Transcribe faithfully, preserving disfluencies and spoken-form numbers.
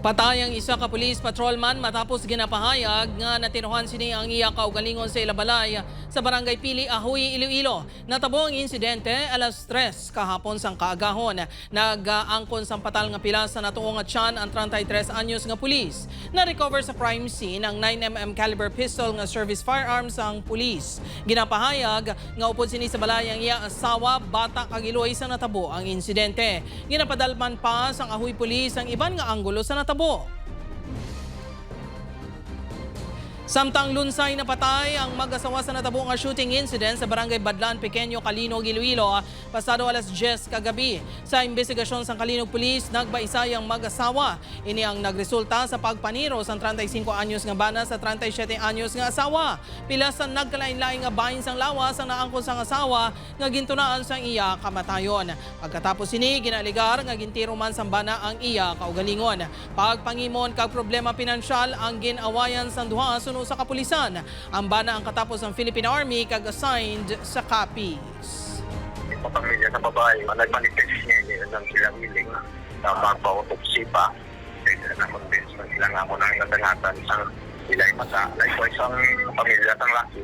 Patay ang isa ka police patrolman matapos ginapahayag nga natirohan sini ang iya kaugalingon sa ila balay sa Barangay Pili, Ajuy, Iloilo. Natabo ang insidente alas tres kahapon sang kaagahon. Nag-angkon sang patal nga pilas sa natuo nga tiyan ang treinta y tres anyos nga pulis. Na-recover sa crime scene ang nine M M caliber pistol nga service firearm sang pulis. Ginapahayag nga upod sini sa balay ang iya asawa, bata kag iloy sa natabo ang insidente. Ginapadalman pa sang Ajuy Police ang iban nga anggulo sa natabo. Samtang lunsay, napatay ang mag-asawa sa natabo nga shooting incident sa Barangay Badlaan Pequeño, Calinog, Iloilo, pasado alas diyes kagabi. Sa imbestigasyon sang Calinog Police, nagbaisay ang mag-asawa. Ini ang nagresulta sa pagpaniro sang treinta y cinco anyos nga bana sa treinta y siete anyos nga asawa. Pilas sa nagkalain-lain nga bahin sang lawas ang naangkon sang asawa nga gintunaan sang iya kamatayon. Pagkatapos sini, ginaalegar nga gintiro man sang bana ang iya kaugalingon. Pagpangimon kag problema pinansyal ang gin-awayan sang duha suno sa kapulisan. Ang bana ang katapos sang Philippine Army kag assigned sa Capiz. Sa pamilya sa babae, nagmanifest niya, hindi na sila willing na magpa-autopsy pa. Kaya na-convince na sila nga amo na ang nadangatan sa ilay mata. Likewise, ang pamilya sang laki,